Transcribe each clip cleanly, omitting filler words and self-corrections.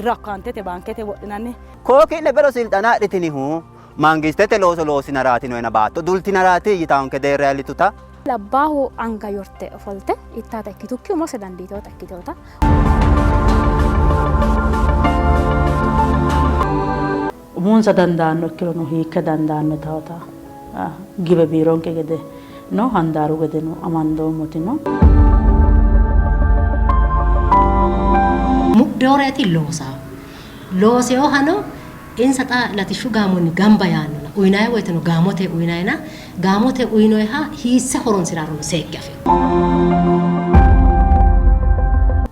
Birra akkaawuntete baankete wodhinanni. Koo ki'ne bero silxana adhitinihu mangistete looso loossinaraatinoena baatto dultinaraati yitaanke deerra iillituta. Labbaahu anga yorte ofolte ittaata ikkitukki umose dandiitewota ikkitewota. Umonsa dandaanno ikkirono hiikke dandaanno yitaata giwe biironke gede no handaaru gedeno amandoommoti no. Mudhinoreeti loosawo. Loosewohano insa xa latishshu gaamonni gamba yaannona uyinanni woyteno gaamote uyinannina gaamote uyinoyiha hiisse horonsi'rarono seekke afino.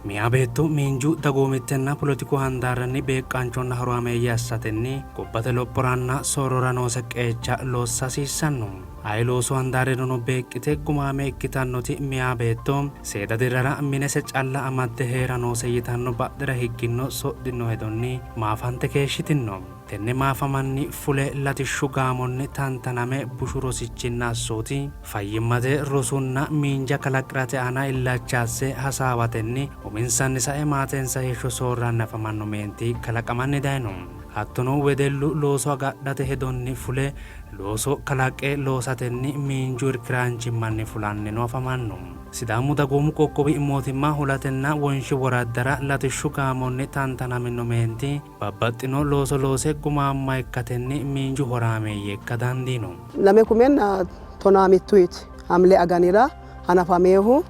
Meyaa beetto miinju, dagoomittenna poletiku handaarranni beeqqaanchonna horaameeyye assatenni gobbate lophoranna soorrora noose qeecha loossa hasiissanno. Aye loosu handaarirano beeqqite gumaame ikkitannoti meyaa beetto seeda dirrara minese calla amadde hee'ra noose yitanno badhera higginno sodhino hedonni maafante keeshshitinno. Tenne maafamanni fule latishshu gaamonni tantaname bushu rosichinna assooti fayyimmate, rosunna miinja kalaqi'rate aana illacha asse hasaawatenni uminsanni sae maatensa heeshsho soorranni afamanno meenti kalaqamanni dayno. Hattono wedellu looso agadhate hedonni fule Looso kalaqe loosatenni miinju irkiraanchimmanni fulannino afamanno. Sidaamu Dagoomu Qoqqowi Mootimma Hulatenna Wonshi Woraddara latishshu gaamonni tantanamino meenti babbaxxino looso loose gumaamma ikkatenni miinju horaameeyye ikka dandiino. Lame kumenna tonaa mittuyiti Hamle aganira hanafameehu.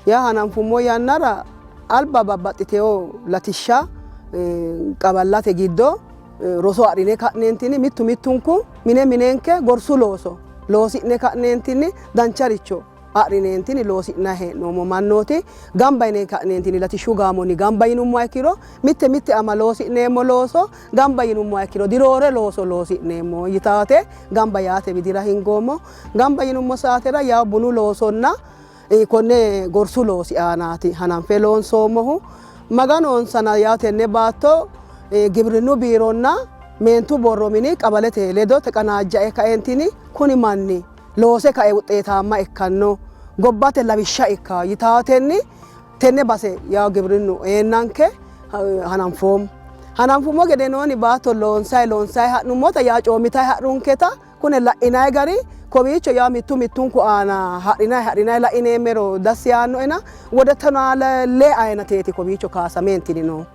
Yaa hananfummo yannara alba babbaxxitewo latishsha qawallate giddo roso adhine ka'neentinni mittu mittunku mine minenke gorsu looso loosi'ne ka'neentinni dancharicho adhineentinni loosi'nanni hee'noommo mannooti gamba yine ka'neentinni latishshu gaamonni gamba yinummoha ikkiro mitte mitte ama loosi'neemmo looso gamba yinummoha ikkiro diroore looso loosi'neemmo yitaate gamba yaate widira hingoommo. Gamba yinummo saatera yaw bunu loosonna konne gorsu loosi aanaati hananfe loonsoommohu. Maganu onsana yaw tenne baatto gibrinnu biironna meentu borro mini qabalete ledo teqanaajjae kaentini kuni manni loose kae wuxxeetaamma ikkanno, gobbate lawishsha ikka yitaatenni tenne base yaw gibrinnu eennanke hananfoommo. Hananfummo gedenoonni baatto loonsayi loonsayi ha'nummota yaw coommitayi ha'runketa Kune la'inanni gari kowiicho yaa mittu mittunku aana ha'rinanni ha'rinanni la'ineemmero dassi yaannoena wode tonaa lee ayinateeti kowiicho kaasameentini noohu.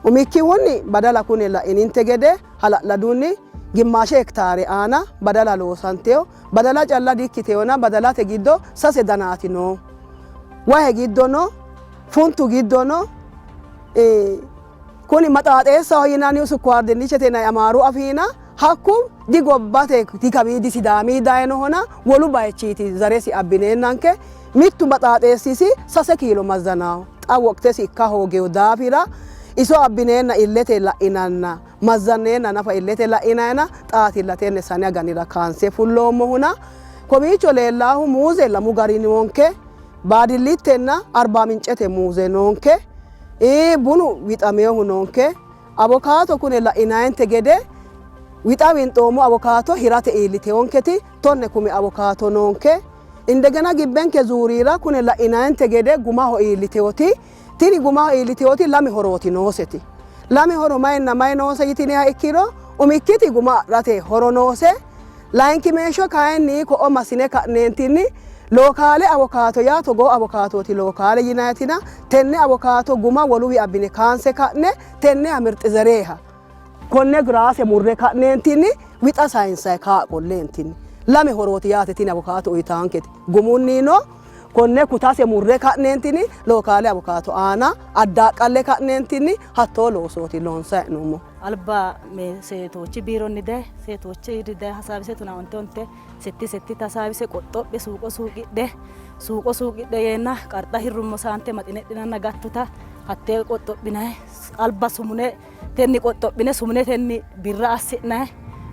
Umikkihunni badala kune la'ininte gede hala'ladunni gimmaashe hektaare aana badala loosantino. Badala calla dikkiteyona badalate giddo sase danaati noohu. Wahe giddo no, funtu giddo no, kuni maxaaxeessaho yinannihu sukkaar dinnichete yinanni amaaru afiina. Hakku digobbate dikawiidi Sidaamii dayinohona wolu bayichiiti zaresi abbineennanke mittu baxaaxeessisi sase kiilo mazzanaaho. Xa woqtesi ikka hoogeyo daafira iso abbineenna illete la'inanna mazzanneenna nafa illete la'inayina xaatilla tenne sane aganira kaanse fulloommohuna kowiicho leellaahu muuze lamu gari noonke. Baadillittenna Arbaamincete muuze noonke. Bunu wixaminohu noonke. Awokaato kune la'inayinte gede wixa winxoommo awokaato hirate iilliteyonketi tonne kumi awokaato noonke. Indegena gibbenke zuuriira kune la'inayinte gede gumaho iilliteyoti tini gumaho iilliteyoti lame horooti nooseti. Lame horo mayinna mayi noose yitiniha ikkiro umikkiti guma adhate horo noose. Layinkimeeshsho kayinni ko'o massine ka'neentinni lookaale awokaato yaa togoo awokaatooti lookaale yinaytina tenne awokaato guma woluwi abbine kaanse ka'ne tenneha mirxizereeha konne giraase murre ka'neentinni wixa sayinsayi kaa qolleentinni lame horooti yaate tini awokaato uyitaanketi gumunnino konne kutase murre ka'neentinni lookaale awokaato aana addaaqqalle ka'neentinni hattoo loosooti loonsayi hee'noommohu. Alba seetoochi biironni daye seetoochi daye hasaawise tuna onte onte setti setti hasaawise qoxxophe suuqo suuqidhe suuqo suuqidhe yeenna qarxa hirrummo saante maxine dhinanna gattuta hattee qoxxophinayi alba sumune tenni qoxxophine sumune tenni birra assi'nayi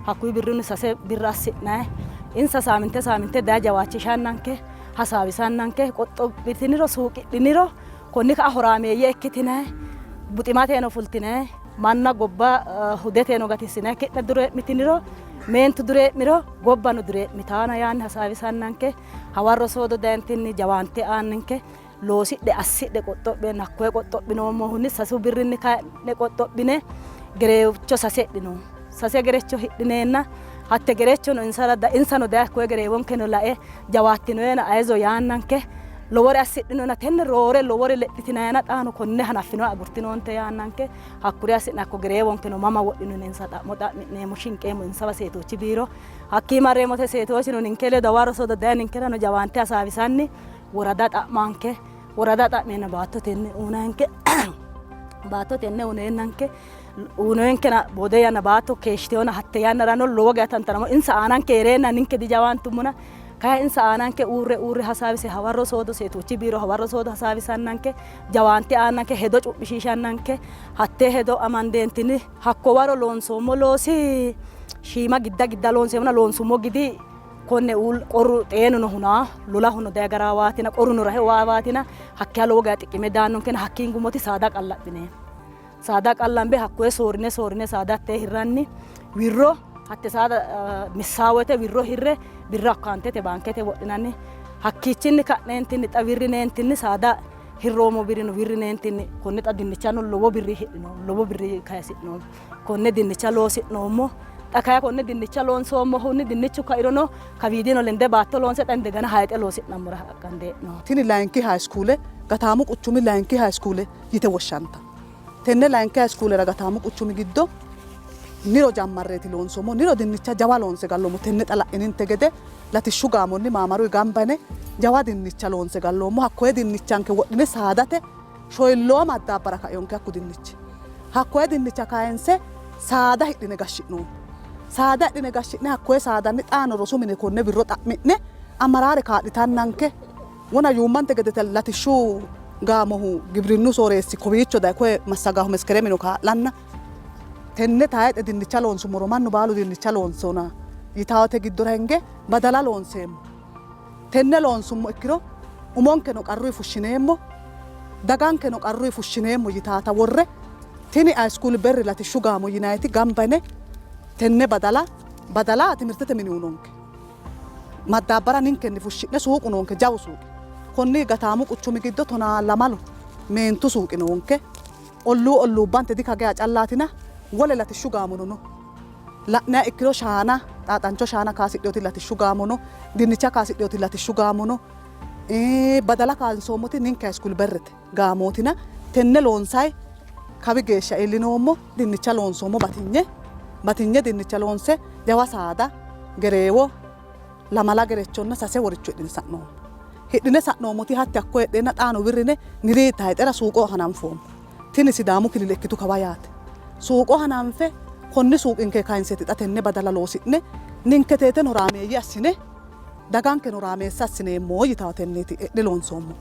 hakkuyi birrunni sase birra assi'nayi insa saaminte saaminte daye jawaachishannanke hasaawisannanke qoxxophitiniro suuqidhiniro Konni ka'a horaameeyye ikkitinanni, buximateno fultinanni, manna gobba hudeteno gatissinanni, ki'ne duree'mitiniro, meentu duree'miro gobbano duree'mitanno yaanni hasaawisannanke hawarro soodo dayintinni jawaante aanninke Loosidhe assidhe qoxxophe hakkoye qoxxophinoommohunni sasu birrinni ka'ne qoxxophine gerecho sase hidhinoommo. Sase gerecho hidhineenna hatte gerechono insara insano daye hakkoye gereewonkeno lae jawaattinoena ayizo yaannanke lowore assidhinona tenne roore lowore lexxitinayina xaano konne hanaffinoha agurtinoonte yaannanke hakkuri assi'ne hakko gereewonkeno mama wodhino insa xa'mo xa'mi'neemmo shinqeemmo insawa seetoochi biiro hakkii marreemmote seetoochino ninke ledo dawaro soodo daye ninkerano jawaante hasaawisanni worada xa'manke worada xa'meenna baatto tenne uunanke baatto tenne uneennanke unonkena boode yanna baatto keeshshiteona hatte yannarano lowo geya tantanamo insa aananke heereenna ninke dijawaantummona kayi insa aananke uurre uurre hasaawise hawarro soodo seetochi biiro hawarro soodo hasaawisannanke jawaante aannanke hedo cu'mishiishannanke hattee hedo amandeentini hakko waro loonsoommo loosi shiima gidda gidda loonseemmona loonsummo gidi konne qorru xeenuno hunaa lolahuno daye garaawaatina qorruno rahe waawaatina hakkiya lowo geya xiqime daannonkena hakkiin gumoti saada qallaphineemmo. Saada qallambe hakkoye soorrine soorrine saada hattee hirranni wirro hatte saada missaa woyte wirro hirre birra akkaantete baankete wodhinanni hakkiichinni ka'neentinni xa wirrineentinni saada hirroommo birrino wirrineentinni konne xa dinnichano lowo birri hidhinoommo lowo birri kayisi'noommo konne dinnicha loosi'noommo xa kayi konne dinnicha loonsoommohunni dinnichu kairono kawiidino lende baatto loonse xa indegana hayixe loosi'nammora haqqandee'noommo. Tini layinki hayiskuule Gataamu quchumi layinki hayiskuule yite woshshanta. Tenne layinki hayiskuulera Gataamu quchumi giddo niro jammarreeti loonsoommo. Niro dinnicha jawa loonse galloommo. Tenne xa la'ininte gede latishshu gaamonni maamaruyi gamba yine jawa dinnicha loonse galloommo. Hakkoye dinnichanke wodhine saadate shoyilloo maddaabbara kainonke hakku dinnichi. Hakkoye dinnicha kayinse saada hidhine gashshi'noommo. Saada hidhine gashshi'ne hakkoye saadanni xaano rosu mine konne wirro xa'mi'ne amaraare kaa'litannanke wona yuummante gede latishshu gaamohu gibrinnu sooreessi kowiicho daye koye massagaahu Meskeremino kaa'lanna tenne tayixe dinnicha loonsummoro mannu baalu dinnicha loonsona yitawote giddora hinge badala loonseemmo. Tenne loonsummo ikkiro umonkeno qarruyi fushshineemmo, dagankeno qarruyi fushshineemmo yitaata worre tini Hayiskuul Berri latishshu gaamo yinayiti gamba yine tenne badala badala timirtete mini uyinonke. Maddaabbara ninkenni fushshi'ne suuqu noonke jawu suuqi. Konni Gataamu quchumi giddo 12 meentu suuqi noonke. Olluu olluubbante dikagea callaatina wole latishshu gaamono no. La'niha ikkiro shaana, xaaxancho shaana kaasidhinoti latishshu gaamo no, dinnicha kaasidhinoti latishshu gaamo no, badala kaansoommoti ninke Hayiskuul Berrete gaamootina tenne loonsayi kawi geeshsha iillinoommo. Dinnicha loonsoommo batinye batinye dinnicha loonse jawa saada gereewo lamala gerechonna sase woricho hidhine sa'noommo. Hidhine sa'noommoti hatti hakko heedheenna xaano wirrine niri tayixera suuqo hananfoommo. Tini Sidaamu kilile ikkitu kawa yaate. Suuqo hananfe konni suuqinke kayinseeti xa tenne badala loosi'ne ninketeeteno horaameeyye assine dagankeno horaameessa assineemmo yitawo tenneeti e'ne loonsoommo.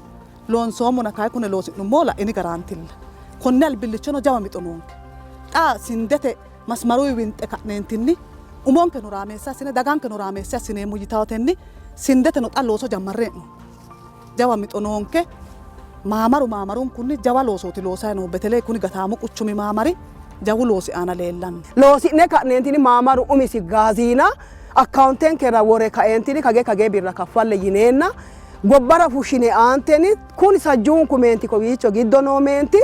Loonsoommona kayi kune loosi'nummo la'ini garaantilla. Konne albillichono jawa mixo noonke. Xa sindete masmaruyi winxe ka'neentinni umonkeno horaameessa assine dagankeno horaameessa assineemmo yitawotenni sindeteno xa looso jammarre hee'noommo. Jawa mixo noonke. Maamaru maamarunkunni jawa loosooti loosayi noohu. Beteley kuni Gataamu quchumi maamari jawu loosi aana leellanno. Loosi'ne ka'neentinni maamaru umisi gaaziina akkaawuntenkera wore kaeentinni kagee kagee birra kaffalle yineenna gobbara fushshine aanteni kuni sajjuunku meenti kowiicho giddo noo meenti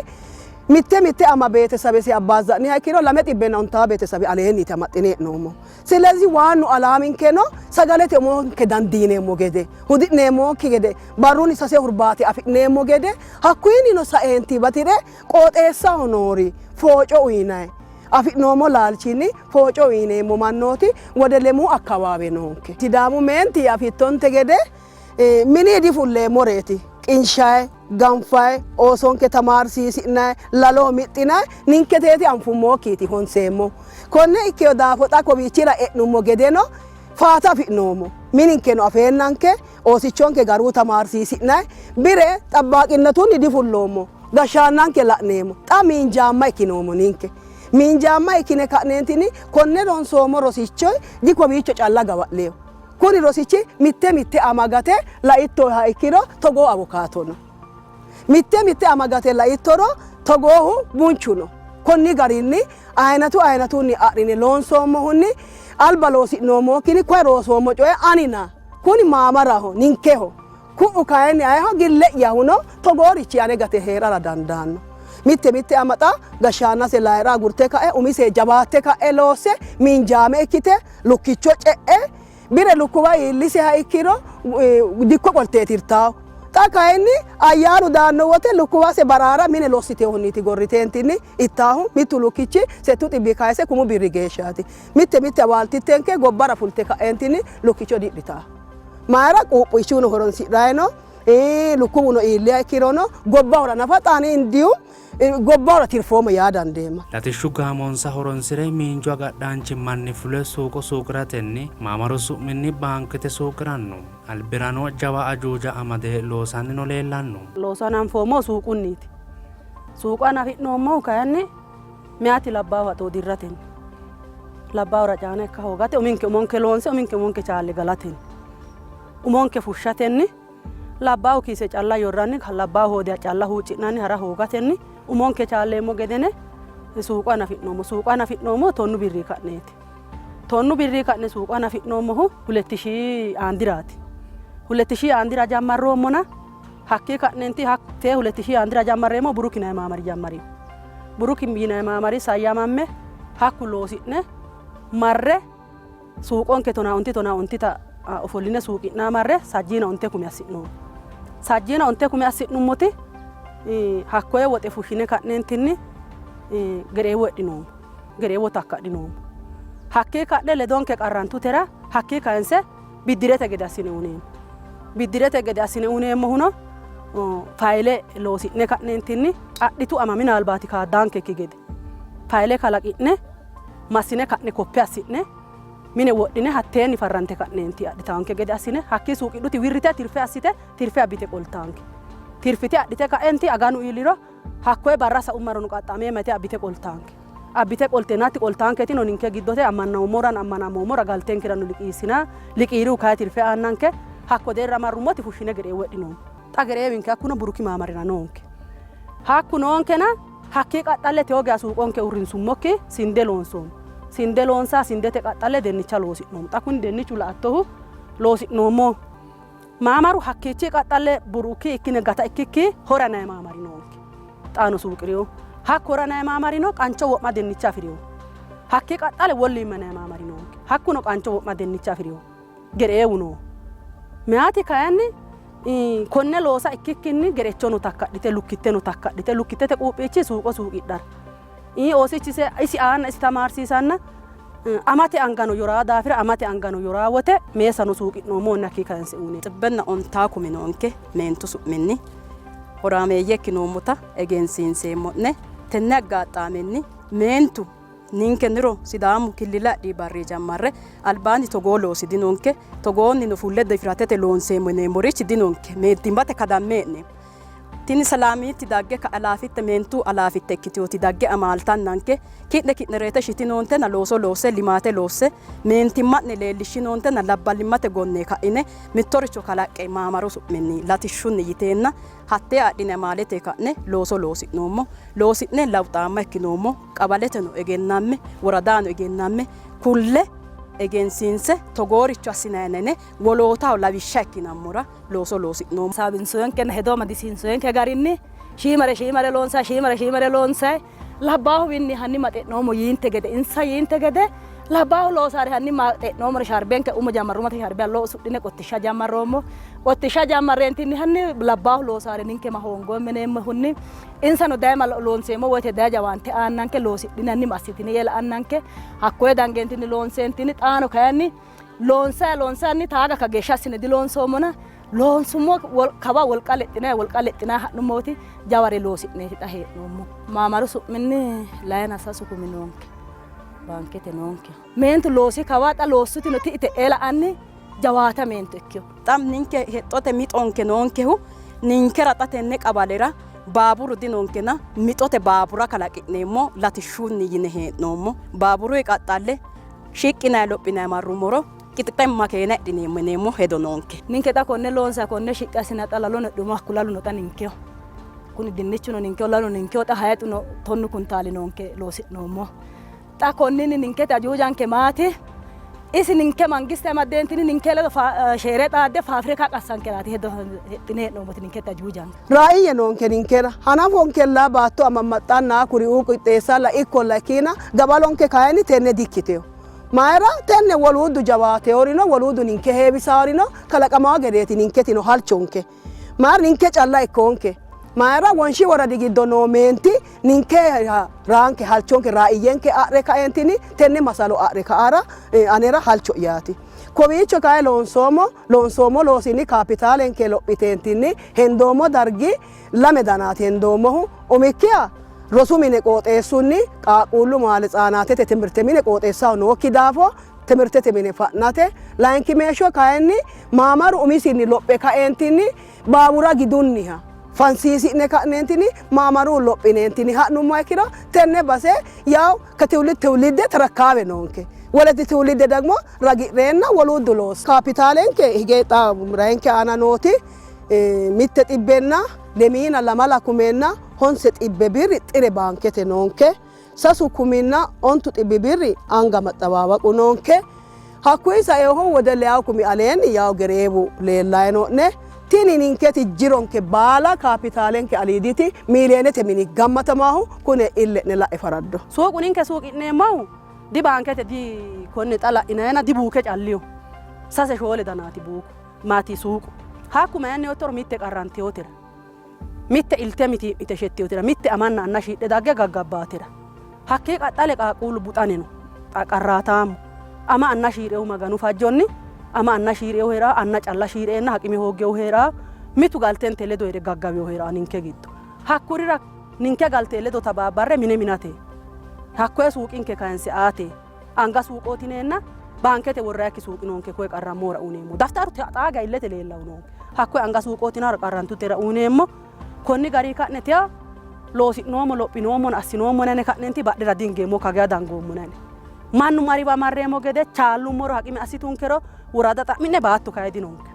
mitte mitte ama beetesabesi abbaazza'niha ikkiro 250 beetesabe aleenniiti amaxxine hee'noommo. Silezi waannu alaaminkeno sagalete umonke dandiineemmo gede, hudi'neemmokki gede, barrunni sase hurbaate afi'neemmo gede, hakkuyinnino saeenti bati're qooxeessaho noori fooco uyinayi afi'noommo laalchinni fooco uyineemmo mannooti wode lemuu akkawaawe noonke. Sidaamu meenti afittonte gede mini difulleemmoreeti. Qinshayi, ganfayi, oosonke tamaarsiisi'nayi, lalo mixxinayi ninketeeti anfummokkiiti honseemmo. Konne ikkino daafo xa kowiichira e'nummo gedeno faata afi'noommo. Mininkeno afeennanke oosichonke garuu tamaarsiisi'nayi bire xabbaaqinnatuunni difulloommo. Gashshaannanke la'neemmo. Xa miinjaamma ikkinoommo ninke. Miinjaamma ikkine ka'neentinni konne ronsoommo rosicho dikowiicho calla gawa'leewo. Kuni rosichi mitte mitte ama gate laittoha ikkiro togoo awukaato no. Mitte mitte ama gate laittoro togoohu bunchu no. Konni garinni ayinatu ayinatunni adhine loonsoommohunni alba loosi'noommokkinni koye roosoommo coye anina kuni maamaraho ninkeho. Ku'u kayinni ayeho gille'yahuno togoorichi ane gate hee'rara dandaanno. Mitte mitte ama xa gashshaannase layi'ra agurte ka'e umise jawaatte ka'e loosse miinjaame ikkite lukkicho ce'e bire lukkuwa iilliseha ikkiro dikko qolte tirtawo. Xa kayinni ayyaanu daanno wote lukkuwase baraara mine lossitehunniiti gorriteentinni ittaahu mittu lukkichi settu xibbii kayise kumu birri geeshshaati. Mitte mitte awaaltittenke gobbara fulte ka'eentinni lukkicho didhitaa. Mayira quuphichuno horonsi'rayi no, lukkuwuno iilliha ikkirono gobbahura nafa xaani indiyu gobbahura tirfoommo yaa dandeemma. Latishshu gaamonsa horonsi're miinju agadhaanchimmanni fule suuqo suuqi'ratenni maamaru su'minni baankete suuqi'ranno. Albirano jawa ajuuja amade loosannino leellanno. Looso hananfoommohu suuqunniiti. Suuqo hanafi'noommohu kayinni meyaati labbaahu haxo dirratenni, labbaahura caana ikka hoogate uminke umonke loonse uminke umonke chaalle galatenni, umonke fushshatenni, labbaahu kiise calla yorranni labbaahu hoodiha calla huucci'nanni hara hoogatenni umonke chaalleemmo gedene suuqo hanafi'noommo. Suuqo hanafi'noommohu 10 birrii ka'neeti. 10 birrii ka'ne suuqo hanafi'noommohu huletti shii aandiraati. Huletti shii aandira jammarroommona hakkii ka'neenti hattee huletti shii aandira jammarreemmo Buruk yinanni maamari jammarino. Buruk yinanni maamari sayyamamme hakku loosi'ne marre suuqonke tonaa onti tonaa ontita ofolline suuqi'naa marre sajjiina onte kume assi'noommo. Sajjiina onte kume assi'nummoti hakkoye woxe fushshine ka'neentinni gereewo hidhinoommo. Gereewo takka adhinoommo. Hakkii ka'ne ledonke qarrantutera hakkii kayinse biddirete gede assine uyineemmo. Biddirete gede assine uyineemmohuno fayile loosi'ne ka'neentinni adhitu ama minaalbaati kaaddaankekki gede fayile kalaqi'ne massine ka'ne koppe assi'ne mine wodhine hatteenni farrante ka'neenti adhitaanke gede assine hakkii suuqidhuti wirrite tirfe assite tirfe abbite qoltaanke. Tirfite adhite ka'enti aganu iilliro hakkoye barra sa'ummarono qaxxameemma yite abbite qoltaanke. Abbite qolteenna hatti qoltaanketino ninke giddote ammannoommorano ammanamoommora galtenkerano liqiissina liqiirihu kayi tirfe aannanke hakko deerra marrummoti fushshine gereewo hidhinoommo. Xa gereewinke hakkuno Buruki maamarira noonke. Hakku noonkena hakkii qaxxalle tewo geya suuqonke uurrinsummokki sinde loonsoommo. Sinde loonsaa sindete qaxxalle dennicha loosi'noommo. Xa kuni dennichu la''attohu loosi'noommoho. Maamaru hakkiichi qaxxalle Buruki ikkine gata ikkikki Horanayi maamari noonke. Xaano suuqi'rino. Hakku Horanayi maamarino qancho wo'ma dennicha afi'rino. Hakkii qaxxale Wolliimmanayi maamari noonke. Hakkuno qancho wo'ma dennicha afi'rino. Gereewu no. Meyaati kayinni konne loosa ikkikkinni gerechono takkadhite lukkitteno takkadhite lukkittete quuphiichi suuqo suuqidhara oosichise isi aanna isi tamaarsiisanna amate angano yoraa daafira amate angano yoraa wote meessano suuqi'noommohunni hakkii kayinse uyine. Xibbenna ontaa kumi noonke meentu su'minni horaameeyye ikkinoommota egensiinseemmo'ne. Tenne aggaaxaamenni meentu ninke niro Sidaamu killile adhi barri jammarre albaanni togoo loosi dinonke, togoonnino fulle difiratete loonseemmo yineemmorichi dinonke, meentimmate kadamme hee'neemmo. Tini Salaamiitti dagge ka alaafitte meentu alaafitte ikkiteoti dagge amaaltannanke ki'ne ki'ne reete shitinoontena looso loosse limaate loosse meentimma'ne leellishshinoontena labballimmate gonne ka'ine mittoricho kalaqqe maamaru su'minni latishshunni yiteenna hattee adhine amaalete ka'ne looso loosi'noommo. Loosi'ne lawuxaamma ikkinoommo. Qabaleteno egennamme woradaano egennamme kulle egensiinse togooricho assinanni yine wolootaho lawishsha ikkinammora looso loosi'noommo. Hasaawinsoonkenna hedo amadisiinsoonke garinni shiimare shiimare loonsayi shiimare shiimare loonsayi labbaahuwinni hanni maxe'noommo yiinte gede insa yiinte gede labbaahu loosaare hanni maxe'noommore sharbenke umo jammarrummate sharbe allo usudhine qottishsha jammarroommo qottishsha jammarreentinni hanni labbaahu loosaare ninke ma hoongoommo yineemmohunni insano daye ma loonseemmo woyte daye jawaante aannanke loosidhinanni ma assitini yee la'annanke hakkoye dangeentinni loonseentinni xaano kayinni loonsayi loonsanni taaga kageeshsha assine diloonsoommona loonsummo kawa wolqa lexxinayi wolqa lexxinayi ha'nummooti jaware loosi'neeti xa hee'noommo. Maamaru su'minni layina sasu kumi noonke baankete noonke. Meentu loosi kawa xa loossutino ti'i te'ee la'anni jawaata meento ikkino. Xa ninke hexxote mixonke noonkehu ninkera xa tenne qabalera baaburu dinonkena mixote baabura kalaqi'neemmo latishshunni yine hee'noommo. Baaburuyi qaxxalle shiqqinayi lophinayi marrummoro qixxe makeena hidhineemmo yineemmo hedo noonke. Ninke xa konne loonsayi konne shiqqi assinayi xa laluno hidhummo hakku laluno xa ninkeho. Kuni dinnichuno ninkeho lalu ninkeho xa hayixuno tonnu kuntaali noonke loosi'noommo. Xa konninni ninkete ajuujanke maati? Isi ninke mangiste amaddeentinni ninke ledo sheere xaadde faafirika qassankeraati hedo hexxine hee'noommoti ninketi ajuujanke. Raaiye noonke ninkera hanafonkella baatto amammaxxanna kuriuu qixxeessalla ikkolla ikkiina gabalonke kayinni tenne dikkitino. Mayira tenne woluuddu jawaateworino woluuddu ninke heewisaworino kalaqamawo gedeeti ninketino halchonke. Mayira ninke calla ikkoonke. Mayira Wonshi woradi giddo noo meenti ninke raanke halchonke raaiyenke a're kaeentini tenne masalo a're ka'ara anera halcho'yaati. Kowiicho kayi loonsoommo loonsoommo loosinni kaapitaalenke lophiteentinni hendoommo dargi lame danaati hendoommohu. Umikkiha rosu mine qooxeessunni qaaqquullu maale tsaanaatete timirte mine qooxeessaho nookki daafo timirtete mine fa'nate, layinkimeeshsho kayinni maamaru umisinni lophe kaeentinni baabura gidunniha fansiisi'ne ka'neentinni maamaru lophineentinni ha'nummoha ikkiro tenne base yaw ketiwulid tiwulidde terakkaawe noonke. Woleti tiwulidde dagmo ragi'reenna woluuddu loossa. Kaapitaalenke hige xa rahenke aana nooti mitte xibbenna lemiina lamala kumeenna honse xibbe birri xire baankete noonke. Sasu kuminna ontu xibbi birri anga maxxawaawaqu noonke. Hakkuyi saehu wode leyawu kumi aleenni yawo gereewu leellayi noo'ne. Tini ninketi jironke baala kaapitaalenke aliiditi miiliyeenete mini gammatamahu kune ille'ne la'e faraddo. Suuqu ninke suuqi'neemmohu di baankete di konne xa la'inayina di buuke calliho. Sase shoole danaati buuku maati suuqu. Hakku mayinni yoottoro mitte qarranteyootera. Mitte ilte mitii'mite shetteyootera, mitte amanna anna shiidhe dagge gaggabbaatera. Hakkii qaxxale qaaqquullu buxane no, qarraataammu. Ama anna shii'rehu Maganu fajjonni, ama anna shii'rehu hee'raa, anna calla shii'reenna haqime hooggehu hee'raa, mitu galtente ledo hee're gaggawehu hee'raa ninke giddo. Hakkurira ninke galte ledo tabaabbarre mine minate. Hakkoye suuqinke kayinse aate. Anga suuqooti yineenna baankete worrayikki suuqi noonke koye qarrammohura uyineemmo. Daftaru xaa geya illete leellahu noonke. Hakkoye anga suuqooti yinara qarrantutera uyineemmo. Konni garii ka'ne tiya loosi'noommo, lophinoommona, assinoommona yine ka'nenti badhera dingeemmo kageya dangoommona yine. Mannu mariwa marreemmo gede chaallummoro haqime assitunkero worada xa'mi'ne baatto kayi dinonke.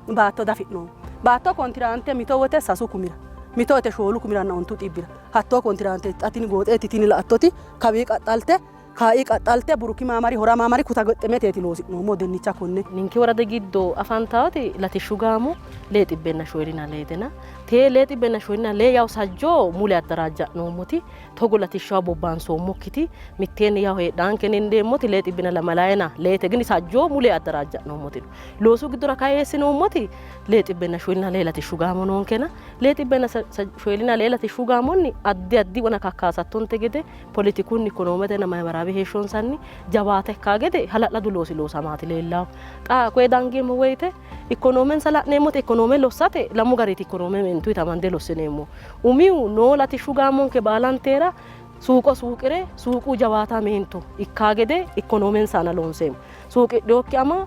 Baatto dafi'noommo. Baatto kontiraante mito wote sasu kumira, mito wote shoolu kumiranna ontu xibbira. Hattoo kontiraante xa tini gooxeeti tini la'attoti kawii qaxxalte Kaai qaxxalte Buruki maamari Hora maamari kuta goxxemeteeti loosi'noommo dinnicha konne. Ninke woradi giddo afantaoti latishshu gaamo lee xibbenna shoolina leetena. Tee lee xibbenna shoolina lee yawo sajjoo mule addaraajja'noommoti togo latishshaho bobbaansoommokkiti mitteenni yawo heedhaanke nendeemmoti lee xibbina lamalayina leete gini sajjoo mule addaraajja'noommoti no. Loosu giddora kayi eessinoommoti lee xibbenna shoolina lee latishshu gaamo noonkena. Lee xibbenna shoolina lee latishshu gaamonni addi addi wona kakkaasattonte gede Poletikunni, ikonoometenna mahibaraawe heeshshonsanni jawaata ikkaa gede hala'ladu loosi loosamaati leellahu. Xa koye dangeemmo woyte ikonoomensa la'neemmote ikonoome lossate lamu gariti ikonoome meentuita amande lossineemmo. Umihu noo latishshu gaamonke baalanteera suuqo suuqire suuqu jawaata meento ikkaa gede ikonoomensa aana loonseemmo. Suuqidhinokki ama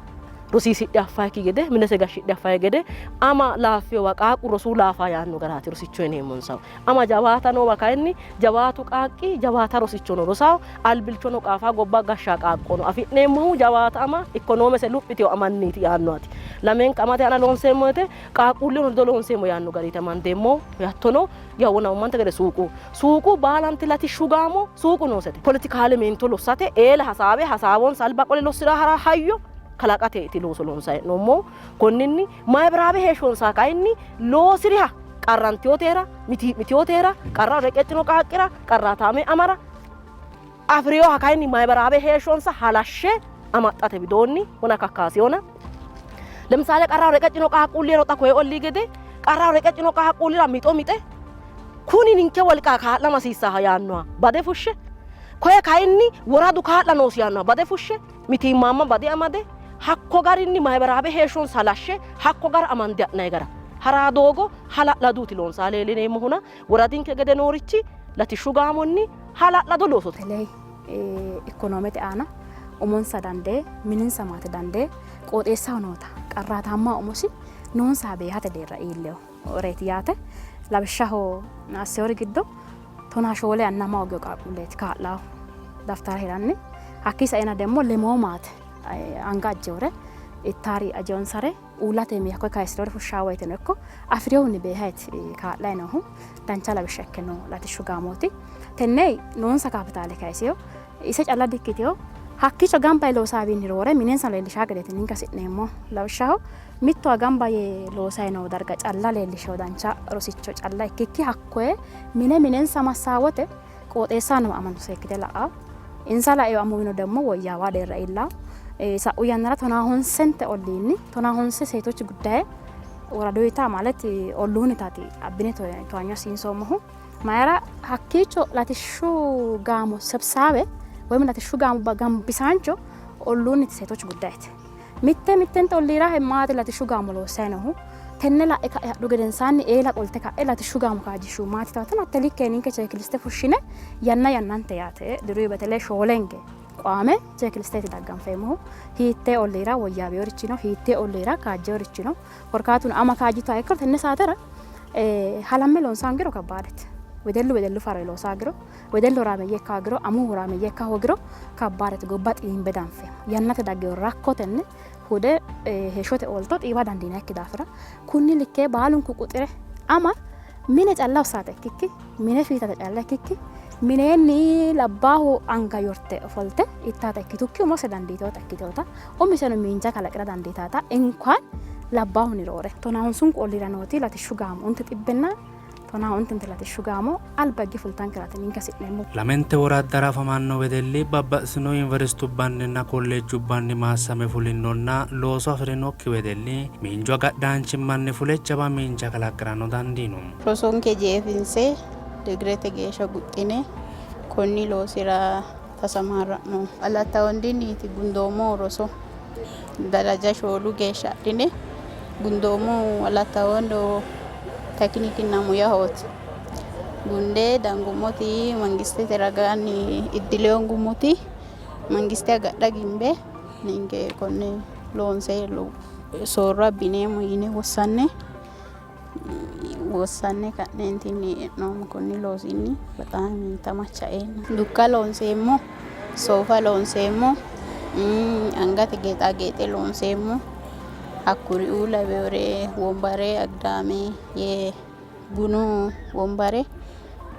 rosiisidhe affayikki gede, minese gashshidhe affayikki gede, ama laaffinowa qaaqqu rosu laafa yaanno garaati rosicho yineemmonsahu. Ama jawaata noowa kayinni jawaatu qaaqqi jawaata rosichono rosawo, albilchono qaafa gobba gashsha qaaqqono afi'neemmohu jawaata ama ikkonoomese luphitino amanniiti yaannoati. Lamenka amate aana loonseemmo woyte qaaqquullehono ledo loonseemmo yaanno gariiti amandeemmohu. Hattono yawona ummante gede suuqu suuqu baalanti latishshu gaamo suuqu noosete. Poletikaale meento lossate eela hasaawe hasaawonsa alba qole lossi'ra hara hayyo kalaqateeti looso loonsanni hee'noommohu. Konninni mayibraawe heeshshonsa kayinni loosi'riha qarrantinoteera, mitii'mitinoteera, qarraho reqeccino qaaqqira, qarraataame amara, afi'rinoha kayinni mayibaraawe heeshshonsa halashshe amaxxate widoonni wona kakkaasiyona. Lemisaale qarraho reqeccino qaaqquulliro xa koye ollii gede qarraho reqeccino qaaqquullira mixo mixe kuni ninke wolqa kaa'lama hasiissaha yaannoha bade fushshe koye kayinni woradu kaa'la noosi yaannoha bade fushshe mitiimmaamma bade amade hakko garinni mayibaraabe heeshshonsa halashshe hakko gara amande ha'nanni gara ha'raa doogo hala'laduuti loonsanni leellineemmohuna woradinke gede noorichi latishshu gaamonni hala'lado loosooti. Beteley ikkonoomete aana umonsa dandee mininsa maate dandee qooxeessaho noota qarraataamma umosi noonsaha beehate deerra iilleho reeti yaate. Lawishshaho assewori giddo tonaa shoole anna ama hoogino qaaqquulleeti kaa'laahu daftara hiranni. Hakkii saena demmo lemoo maate anga ajjewore ittaari ajewonsare uullate iimi hakkoye kayisi'rinore fushshaa woyteno ikko afi'rinohunni beehaeti kaa'layi noohu dancha lawishsha ikke noo latishshu gaamooti. Tenne noonsa kaapitaale kayisino. Ise calla dikkitino. Hakkiicho gamba yee loosaawiinni roore minensa leellishaa gedeeti ninke hasi'neemmo. Lawishshaho mittowa gamba yee loosayi noo darga calla leellishewo dancha rosicho calla ikkikki hakkoye mine minensa massaa wote qooxeessaho noo amano seekkite la'awo. Insa laewo amuwino demmo woyyaawa deerra iillawo. Sa'u yannara tonaa honsente olliinni tonaa honse seetochi guddaye woraduyita ማለት olluunnitaati abbine towaanyo assiinsoommohu. Mayira hakkiicho latishshu gaamo sebsaabe woyim latishshu gaamo gambisaancho olluunniti seetochi guddayeeti. Mitte mittente olliira maate latishshu gaamo loossayi noohu tenne la'e ka'e hadhu gedensaanni eela qolte ka'e latishshu gaamo kaajjishshu maati taatino hatte likke ninke cheekiliste fushshine yanna yannante yaate diruyi betele shoolenge qaame cheekilisteeti dagganfeemmohu hiittee olliira woyyaawinorichi no, hiittee olliira kaajjeworichi no. Korkaatuno ama kaajjituha ikkiro tenne saatera halamme loonsaangiro kabbaadete. Wedellu wedellu faro loosaagiro, wedellu horaameeyye ikka hoogiro, amuwu horaameeyye ikka hoogiro kabbaadete gobba xiimbe danfeemmo. Yannate daggino rakko tenne hude heeshshote oolto xiiwa dandiinannikki daafira kunni likke baalunku quxire ama mine calla hossaate ikkikki mine fiitate calla ikkikki mineenni labbaahu anga yorte ofolte ittaata ikkitukki umose dandiiteota ikkiteota umiseno miinja kalaqira dandiitaata inkuan labbaahunni roore tonaa honsunku olliira nooti latishshu gaamo onte xibbenna tonaa ontente latishshu gaamo alba higge fultankeraati ninke hasi'neemmohu. Lamente woraddara afamanno wedelli babbaxxitino yuniversitubbanninna kolleejjubbanni maassame fulinnonna looso afi'rinokki wedelli miinju agadhaanchimmanni fule jawa miinja kalaqi'rano dandiino. Rosonke jeefinse digirete geeshsha guxxine konni loosira tasamarra'noommo. Alatta Wondinniiti gundoommohu roso daraja 4 geeshsha adhine gundoommohu Alatta Wondo tekinikinna muyahooti. Gunde dangummoti mangistete ragaanni iddile hongummoti mangiste agadha gimbe ninke konne loonse soorro abbineemmo yine wossanne wossanne ka'neentinni e'noommo konni loosinni bexaami tamachaeenna. Dukka loonseemmo, soofa loonseemmo, angate geexaageexe loonseemmo, hakkuriuu lawewore wombare, agdaame, bunu wombare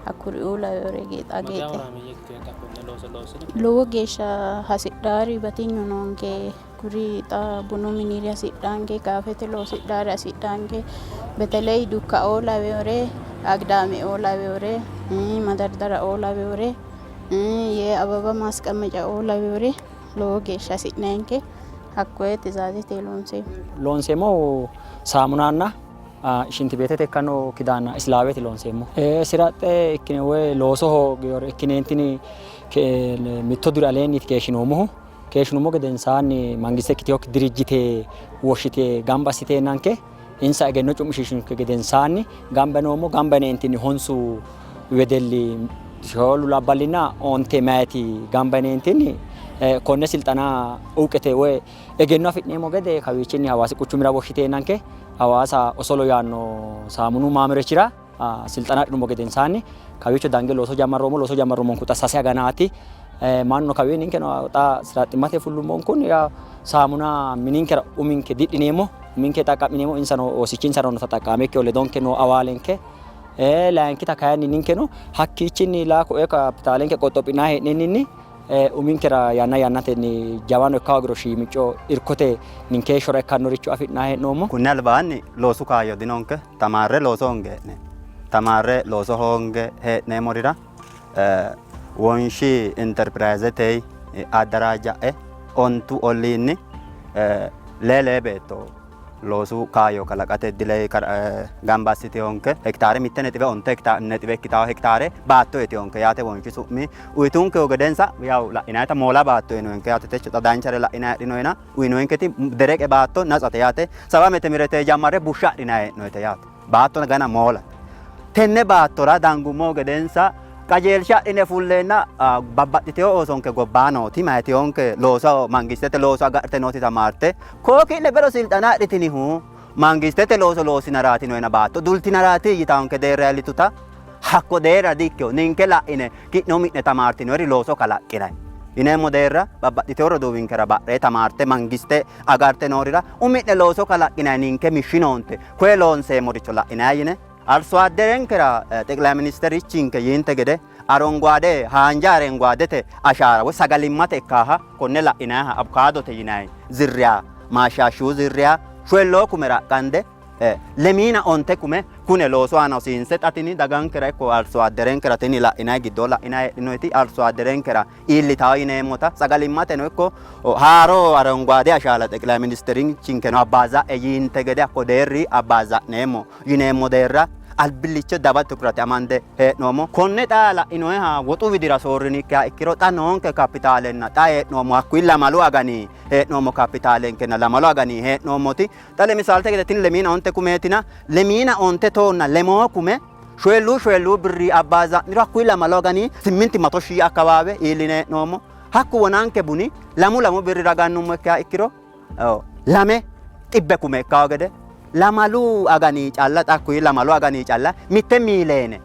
hakkuriuu lawewore geexaageexe. Lowo geeshsha hasidhaari batinyu noonke. Kuri xa bunu miniri hasidhaanke, kaafete loosidhaari hasidhaanke, beteley dukkaoo lawewore, agdaameoo lawewore, madardaraoo lawewore, ye ababa maasqammecaoo lawewore lowo geeshsha hasi'nayinke. Hakkoye tizaazete loonseemmo. Loonseemmohu saamunanna shinti beetete ikkanno kidaanna islaawete loonseemmo. Siraxxe ikkine woy loosoho ikkineentini mitto diro aleenniiti keeshshinoommohu. Keeshshinummo gedensaanni mangiste ikkitinokki dirijjite woshshite gamba assiteennanke insa egenno cu'mishiishshunke gedensaanni gamba yinoommo. Gamba yineentinni honsu wedelli shoolu labballinna onte meyaati gamba yineentinni konne silxana uqete woy egenno afi'neemmo gede kawiichinni Hawaasi quchumira woshshiteennanke Hawaasa Osolo yaanno saamunu maamerechira silxana adhinummo gedensaanni kawiicho dange looso jammarroommo. Looso jammarroommonku xa sase aganaati. Mannu kawii ninkeno xa siraxximmate fullummonkunni saamuna mininkera uminke didhineemmo, uminke xaqqa'mineemmo, insano oosichinsara noota xaqqa'ame ikkeyo ledonke noo awaalenke. Layinkita kayinni ninkeno hakkiichinni laa koe kapitaalenke qoxxophinanni hee'nenninni uminkera yanna yannatenni jawano ikka hoogiro shiimicco irkote ninke heeshshora ikkannoricho afi'nanni hee'noommo. Kunni albaanni loosu kaayyo dinonke. Tamaarre looso hoonge hee'ne tamaarre looso hoonge hee'neemmorira Wonshi Interpirayizete addaraajja'e ontu olliinni lee lee beetto loosu kaayyo kalaqate iddile gamba assitinonke. Hekitaare 1.9 nexibe ikkitawo hekitaare baatto uytinonke yaate Wonshi su'mi uyitunkehu gedensa yaw la'inayita moola baatto uyinonke yaate techo xa danchare la'inay heedhinoyina uyinonketi dereqe baatto natsate yaate saba metemirete jammarre bushsha adhinay hee'noyite yaate baatto gana moolate. Tenne baattora dangummo gedensa qajeelsha adhine fulleenna babbaxxiteyo oosonke gobbaa nooti mayiteyonke looso mangistete looso agadhite nooti tamaarte koo ki'ne bero silxana adhitinihu mangistete looso loosinaraati noyina baatto dultinaraati yitaonke deerra iillituta hakko deerra dikkino ninke la'ine ki'ne umi'ne tamaartinori looso kalaqqinay yineemmo deerra babbaxxiteyo roduuwinkera badhee tamaarte mangiste agarte noorira umi'ne looso kalaqqinay ninke mishshinoonte koye loonseemmoricho la'inay yine arso adderenkera xeqilay ministerichinke yiinte gede Aronguwaade haanja arenguwaadete ashaara woy sagalimmate ikkaaha konne la'inaayiha abukaadote yinayi zirriya maashaashshiyu zirriya shoyilloo kumera qande lemiina onte kume kune loosu aana hosiinse xa tini dagankera ikko arsoadderenkera tini la'inayi giddoo la'inayi heedhinoyiti arsoadderenkera iillitawo yineemmota sagalimmateno ikko haaro arenguwaade ashaala xeqilayi ministerichinkeno abbaaza'e yiinte gede hakko deerri abbaaza'neemmo yineemmo deerra albillicho dawa tukurate amande hee'noommo. Konne xa la'inoyiha woxu widira soorrinikkiha ikkiro xa noonke kapitaalenna xa hee'noommo hakkuyi lamalu agani hee'noommo kapitaalenkenna lamalu agani hee'noommoti xa lemisaalte gede tini lemiina onte kumeetina lemiina onte toonna lemoo kume shoyilluu shoyilluu birrii abbaaza'niro hakkuyi lamalu agani simminti mato shii akkawaawe iilline hee'noommo. Hakku wonanke buni lamu lamu birrira gannummo ikkiha ikkiro lame xibbe kume ikkawo gede lamalu agani calla xakkuyi lamalu agani calla mitte miileene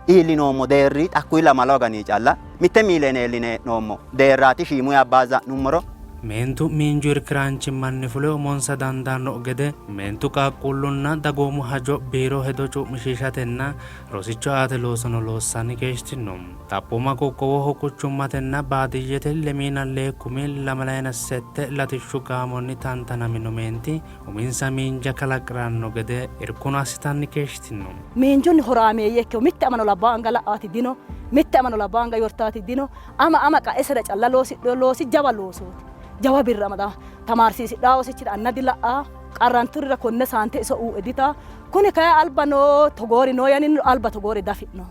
iillinoommo deerri xakkuyi lamalu agani calla mitte miileene iilline hee'noommo deerraati shiimuyi abbaaza'nummoro. Meentu miinju irkiraanchimmanni fule umonsa dandaanno gede meentu qaaqquullunna dagoomu hajo biiro hedo cu'mishiishatenna rosicho aate loosono loossanni keeshshtino. Xaphooma qoqqowoho quchummatenna baadiyyete lemiina lee kumi lamalayina sette latishshu gaamonni tantanamino meenti uminsa miinja kalaqi'ranno gede irkono assitanni keeshshitino. Miinjunni horaameeyye ikkino. Mitte amano labbaa anga la'aati dino, mitte amano labbaa anga yortaati dino. Ama ama qaesera calla loosidhino loosi jawa loosooti. Jawa birra amada tamaarsiisidhaa oosichira anna dila'aa, qarranturira konne saante iso uue ditaa. Kuni kayi alba noo togoori noo yaninni alba togoori dafi'no.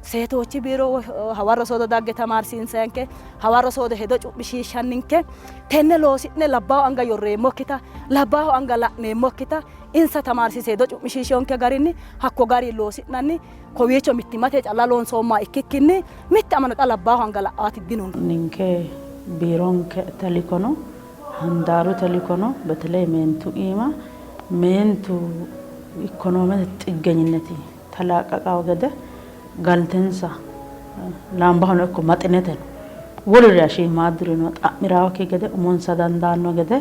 Seetoochi biiro hawarro soodo dagge tamaarsiinsanke, hawarro soodo hedo cu'mishiishshanninke, tenne loosi'ne labbaahu anga yorreemmokkita, labbaahu anga la'neemmokkita insa tamaarsiise hedo cu'mishiishshonke garinni hakko garinni loosi'nanni kowiicho mittimmate calla loonsoommoha ikkikkinni mitte amano xa labbaahu anga la'aati dinonke. Ninke biironke telikono handaaru telikono beteley meentu iima meentu ikkonoomete xiggenyineti talaaqqaqawo gede galtensa laambahono ikko maxineteno wolurira shiimaaddurino xa'mi'rawokki gede umonsa dandaanno gede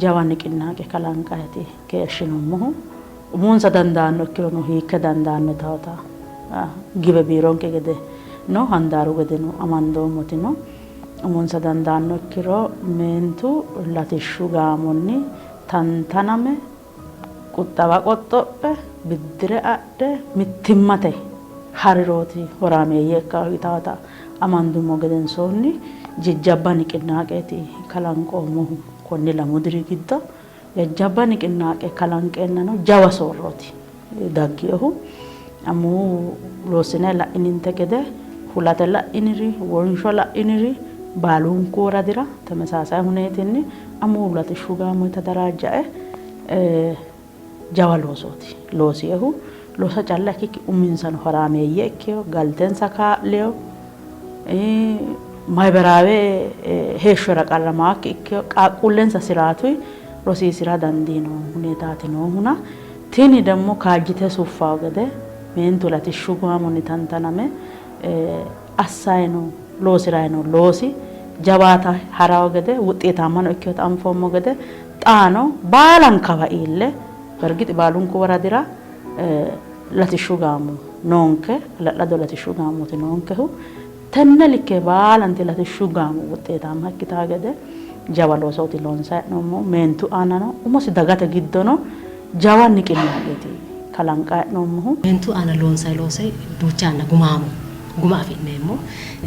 jawa niqinnaaqe kalanqayti keeshshinoommohu. Umonsa dandaanno ikkirono hiikke dandaanno yitawota giwe biironke gede no handaaru gedeno amandoommoti no. Umonsa dandaanno ikkiro meentu latishshu gaamonni tantaname Quxxawa qoxxophe, biddire adhe mittimmate harirooti horaameeyye ikka yitaata amandummo gedensoonni jijjabba niqinnaaqeeti kalanqoommohu. Konni lamu diri giddo jajjabba niqinnaaqe kalanqeennano jawa soorrooti dagginohu. Amuwu loossine la'ininte gede hulate la'iniri, wonsho la'iniri baalunku woradira temesaasay huneetinni amuwu latishshu gaamonni tadaraajjae jawa loosooti loosiehu. Loosa calla ikkikki uminsano horaameeyye ikkeo, galtensa kaa'leo, mahiberaawe heeshshora qarramaakki ikkeo, qaaqquullensa siraatuyi rosiisi'ra dandiino huneetaati noohuna. Tini demmo kaajjite suffawo gede meentu latishshu gaamonni tantaname assayi no loosi'rayi no loosi jawaata harawo gede wuxxeetaammano ikkinota anfoommo gede xaano baalankawa iille bergixi baalunku woradira latishshu gaamo noonke, hala'lado latishshu gaamooti noonkehu. Tenne likke baalanti latishshu gaamo wuxxeetaamma ikkitaa gede jawa loosooti loonsanni hee'noommohu. Meentu aanano umosi dagate giddono jawa niqinaaqeeti kalanqanni hee'noommohu. Meentu aana loonsanni loosi duucha yanna gumaamo guma afi'neemmo.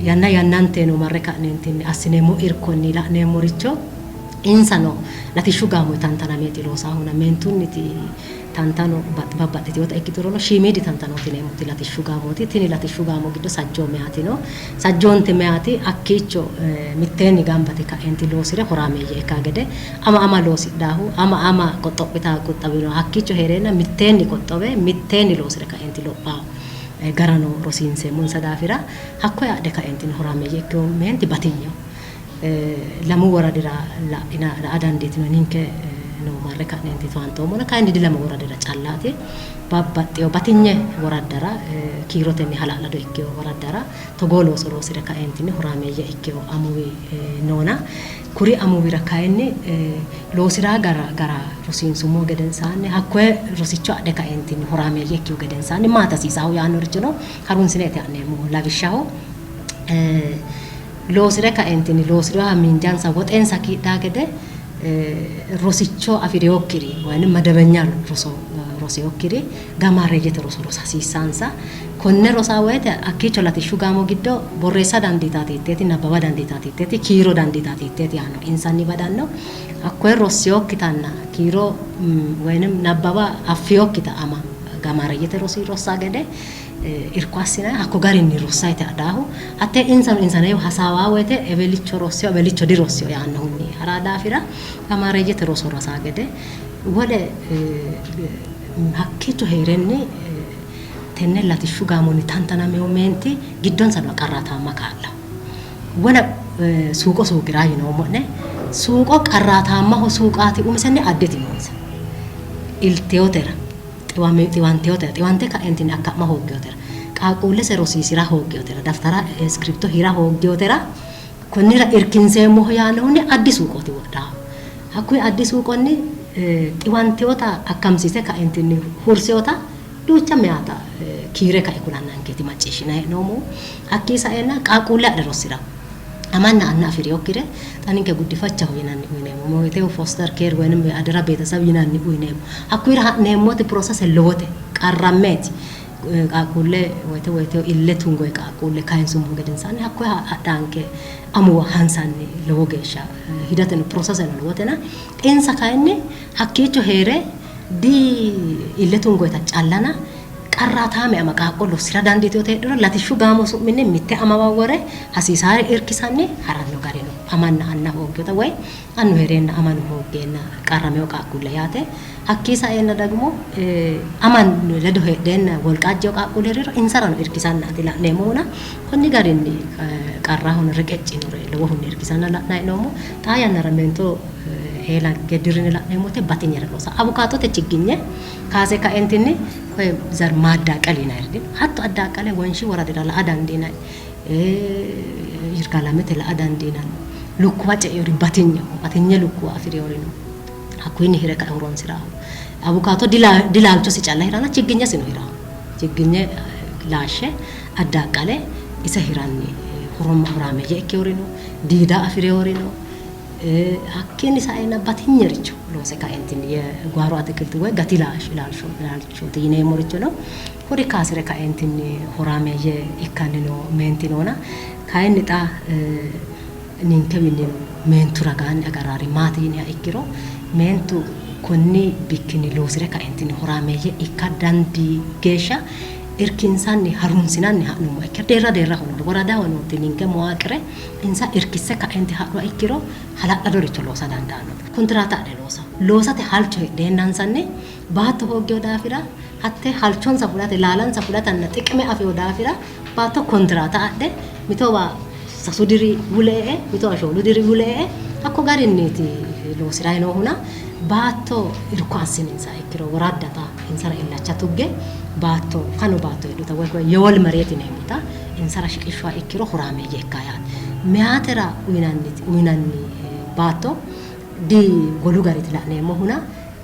Yanna yannanteno marre ka'neentinni assineemmo irkonni la'neemmoricho insano latishshu gaamo tantanameeti loosaahuna meentunniti tantano babbaxxitinota ikkiturono shiimiidi tantanooti yineemmoti latishshu gaamooti. Tini latishshu gaamo giddo sajjoo meyaati no. Sajjoonte meyaati hakkiicho mitteenni gamba yite ka'eenti loosire horaameeyye ikkaa gede ama ama loosidhaahu ama ama qoxxophitaa quxxawino hakkiicho hee'reenna mitteenni qoxxowe mitteenni loosire ka'eenti lophaa garano rosiinseemmonsa daafira hakkoye adhe kaeentini horaameeyye ikkino meenti batinyeho. Lamu woradira la'ina la'a dandiitino ninke no marre ka'neenti towaantoommona kayinni di lamu woradira callaati babbaxxewo batinye woraddara kiirotenni hala'lado ikkewo woraddara togoo looso loosire kaeentinni horaameeyye ikkewo amuwi noona kuri amuwira kayinni loosi'ra gara gara rosiinsummo gedensaanni hakkoye rosicho adhe kaeentinni horaameeyye ikkihu gedensaanni maati hasiisahu yaannorichono harunsineeti ha'neemmohu. Lawishshaho. Loosi're kaentinni loosi'rinoha miinjansa woxensa kiidhaa gede rosicho afi'rinokkiri woyi madabenya roso rosinokkiri gamaareeyyete roso rosa hasiissansa. Konne rosaa woyte hakkiicho latishshu gaamo giddo borreessa dandiitaati hiitteeti, nabbawa dandiitaati hiitteeti, kiiro dandiitaati hiitteeti yaanno insanni badanno. Hakkoye rossinokkitanna kiiro woyi nabbawa affinokkita ama gamaareeyyete rosi rossa gede irko assinanni hakko garinni rossayite adhaahu hatte insano insaneewa hasaawaa woyte ewelicho rossiyo ewelicho dirossiyo yaannohunni hara daafira gamaareeyyete roso rosaa gede wole hakkiicho hee'renni tenne latishshu gaamonni tantanameyo meenti giddonsa noo qarraataamma kaa'la wole suuqo suuqiraa yinoommo'ne suuqo qarraataammaho suuqaati umisenni additi noonsa ilteyotera xiwanteyotera xiwante ka'entinni akka'ma hooggeyotera qaaqquullese rosiisira hooggeyotera daftara iskiripto hira hooggeyotera konnira irkinseemmoho yaannohunni addi suuqooti wodhaahu. Hakkuyi addi suuqonni xiwanteyota akkamsiise ka'entinni hurseyota duucha meyaata kiire kae kulannankeeti macciishshinayi hee'noommohu. Hakkii saeenna qaaqquulle adhe rossira amanna anna afi'rinokkire xa ninke guddifachaho yinanni uyineemmo woyte foster care woynim adera beetesab yinanni uyineemmo. Hakkuyira ha'neemmoti process lowote qarrammeeti. Qaaqquulle woyte woyte ille tungoyi qaaqquulle kayinsummo gedensaanni hakkoye adhanke amuwa hansanni lowo geeshsha hidateno processeno lowotena insa kayinni hakkiicho hee're di ille tungoyita callana qarraataame ama qaaqqo lossira dandiitinote heedhuro latishshu gaamo su'minni mitte amawa wore hasiisaare irkisanni haranno gari no. Amanna anna hooggeyota woy annu hee'reenna amano hooggeenna qarrameyo qaaqquulle yaate. Hakkii saeenna dagmo aman ledo heedheenna wolqa ajjeyo qaaqquulle hee'riro insarano irkisannaati la'neemmohuna konni garinni qarrahono reqeccinore lowohunni irkisanna la'nanni hee'noommo. Xaa yannara meento heelanke dirrine la'neemmote batinyere loosa abukaatote chigginye kaase kaentinni koye zar maaddaaqale yinayiri dino. Hatto addaaqale Wonshi woradira la'a dandiinanni, Yirgaalamete la'a dandiinanni. Lukkuwa ce'eori batinyeho, batinye lukkuwa afi'reori no. Hakkuyinni hire kae horonsi'raahu. Awukaato dilaalchosi calla hiranna chigginyesino hiranno. Chigginye laashshe addaaqale ise hiranni horaameeyye ikkeori no. Diida afi'reori no. Hakkiinni saeenna batinyericho loose kaentinni yeguwaaro atikilti woy gati laalchooti yineemmoricho no. Kuri kaasi're kaentinni horaameeyye ikkanni noo meenti noona. Kayinni xa ninkewiinni meentu ragaanni agarraari maati yiniha ikkiro meentu konni bikkinni loosi're kaentinni horaameeyye ikka dandii geeshsha irkinsanni harunsinanni ha'nummoha ikkiro deerra deerraho noori woradaho nooti ninke muwaaqire insa irkisse ka'enti hadhuha ikkiro hala'ladoricho loosa dandaanno. Kontiraata adhe loosa loosate halcho heedheennansanni baatto hooggino daafira hatte halchonsa fulate laalansa fulatanna xiqime afino daafira baatto kontiraata adhe mitowa 3 diri wule e'e mitowa 4 diri wule e'e hakko garinniiti loosi'rayi noohuna baatto irko assininsa ikkiro woraddata insara illacha tugge baatto fano baatto heedhuta woy yewol mereet yineemmota insara shiqishshuha ikkiro horaameeyye ikka yaate. Meyaatera uyinanni baatto di wolu gariti la'neemmohuna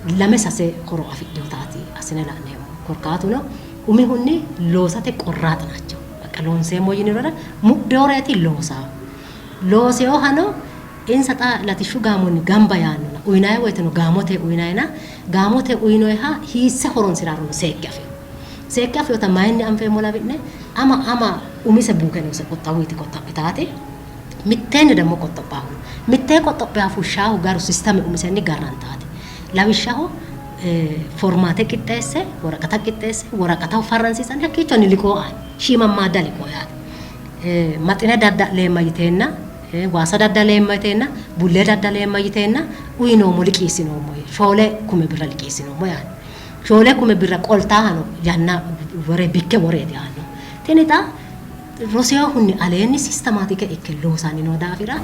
2-3 horo afidhinotaati assine la'neemmo. Korkaatuno umihunni loosate qorraaxinacho bakka loonseemmo yinirora mudhinoreeti loosaa looseyohano insa xa latishshu gaamonni gamba yaannona uyinayi woyteno gaamote uyinayina gaamote uyinoyiha hiisse horonsirarono seekke afino. Seekke afinota mayinni anfeemmo lawi'ne ama ama umise buuke noose qoxxawuyti qoxxaphitaati mitteenni ደግሞ qoxxophaahu mittee qoxxophiha fushshaahu garu sistame umisenni garrantaati. Lawishshaho formaate qixxeesse woraqata qixxeesse woraqataho farransiisanni hakkiichonni liqoo aani shiimammaadda liqoo yaate. Maxine dadda'leemma yiteenna waasa daddaleemma yiteenna bullee daddaleemma yiteenna uyinoommo liqiissinoommo 4 kume birra liqiissinoommo yaate. 4 kume birra qoltaahano yanna wore bikke woreeti yaanno. Tini xa rosinohunni aleenni sistematike ikke loosanni noo daafira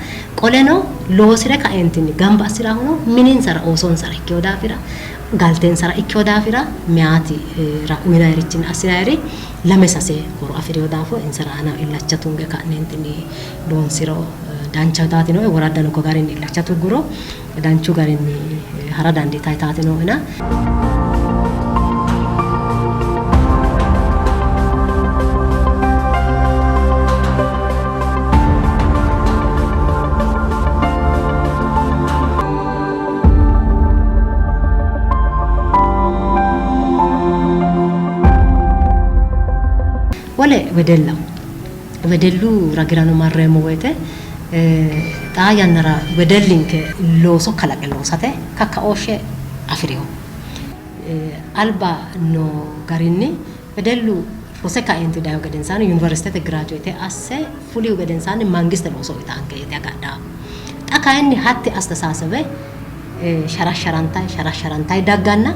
qoleno loosire kaentinni gamba assirahuno mininsara oosonsara ikkeyo daafira galtensara ikkeyo daafira meyaati uyinayirichinni assinayiri 2-3 horo afi'reyo daafo insara aana illacha tunge ka'neentinni loonsiro dancha taati nooe woraddano ko garinni illacha tugguro danchu garinni hara dandiitayi taati nooena. Wole wedellaho wedellu ragirano marreemmo woyte xaa yannara wedellinke looso kalaqe loosate kakkaooshshe afi'rino. Alba noo garinni wedellu rose kaeenti dayihu gedensaanni yuniversitete giraajuweete asse fulihu gedensaanni mangiste looso uyitaanke yite agadhanno. Xa kayinni hatti astesaasebe sharasharantayi sharasharantayi dagganna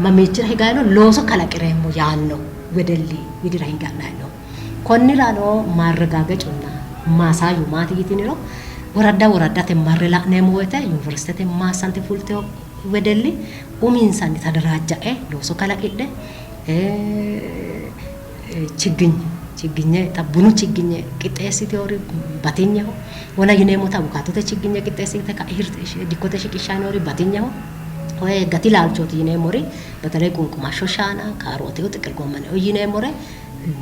mamiichira higayi no looso kalaqireemmo yaanno wedelli widira hinge ha'nayi no. Konnirano maarregaagecunna maasaayyu maati yitiniro woradda woraddate marre la'neemmo woyte yuniversitete maassante fultino wedelli uminsanni tadaraajja'e looso kalaqidhe chigginye chigginye xa bunu chigginye qixxeessitinori batinyeho. Wona yineemmota abukaatote chigginye qixxeessite dikkote shiqishshanni noori batinyeho. Koye gati laalchooti yineemmori በተለይ ቁንቁማሾ shaana, kaarooteo, xiqil goommaneo yineemmore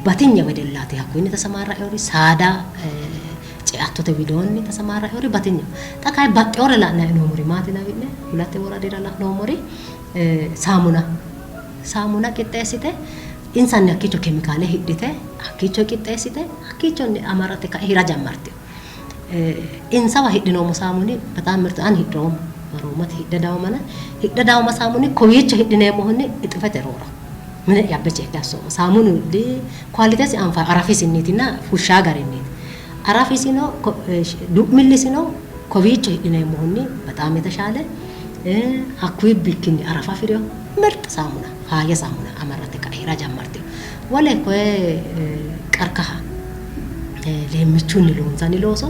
batinye wedellaati hakkunni tasamarra'eori saada ceattote widoonni tasamarra'eori batinyeho. Xa kayi baxxeore la'nayi noommori maati lawi'ne hulate woradira la'noommori saamuna saamuna qixxeessite insanni hakkiicho kemikaale hidhite hakkiicho qixxeessite hakkiichonni amarate ka'e hira jammartino. Insawa hidhinoommo saamuni በጣም ምርጥ ani hidhoommo maroomate hidhe dawomana hidhe dawoma saamuni kowiicho hidhineemmohunni ixifete roora mine'ya abbe ceidhe assoommo. Saamunu kwalitesi anfayi arafisinniitinna fushshaa garinniiti. Arafisino du'millisino kowiicho hidhineemmohunni በጣም የተሻለ hakkuyi bikkinni arafa afirino ምርጥ saamuna faayya saamuna amarrate ka'e hira jammartino. Wole koye qarkaha leemmichunni loonsanni looso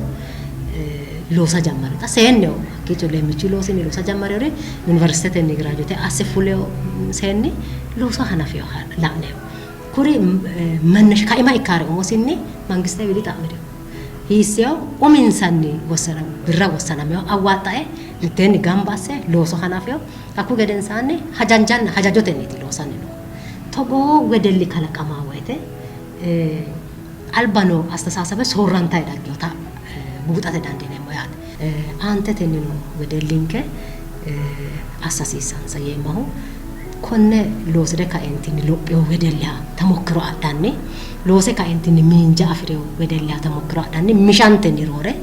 loosa jammari. Xa seenneho hakkiicho leemmichu loosinni loosa jammariyori yuniversitetenni giraajuweete asse fuleyo seenni looso hanafinoha la'neemmo. Kuri መነሻ kaima ikkaare umosinni mangiste widi xa'mirino. Hiisseyo uminsanni birra wossanameyo awwaaxxae mitteenni gamba asse looso hanafeyo hakku gedensaanni hajanjanna hajajotenniiti loosanni noohu. Togoo wedelli kalaqamaa woyte alba noo astesaasebe soorrantayi dagginota buuxate dandiineemmo yaate. Aantetennino wedellinke assa hasiissansa yeemmahu konne loosire kaentinni lopheyo wedelliha tamokkiro adhanni loose kaentinni miinja afi'reyo wedelliha tamokkiro adhanni mishantenni roore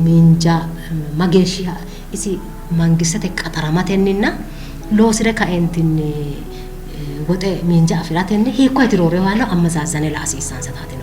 miinja mageeshshiha isi mangistete qaxaramatenninna loosire kaentinni woxe miinja afi'ratenni hiikkoyeti rooreho yaanno ammazaazane la hasiissansa taati.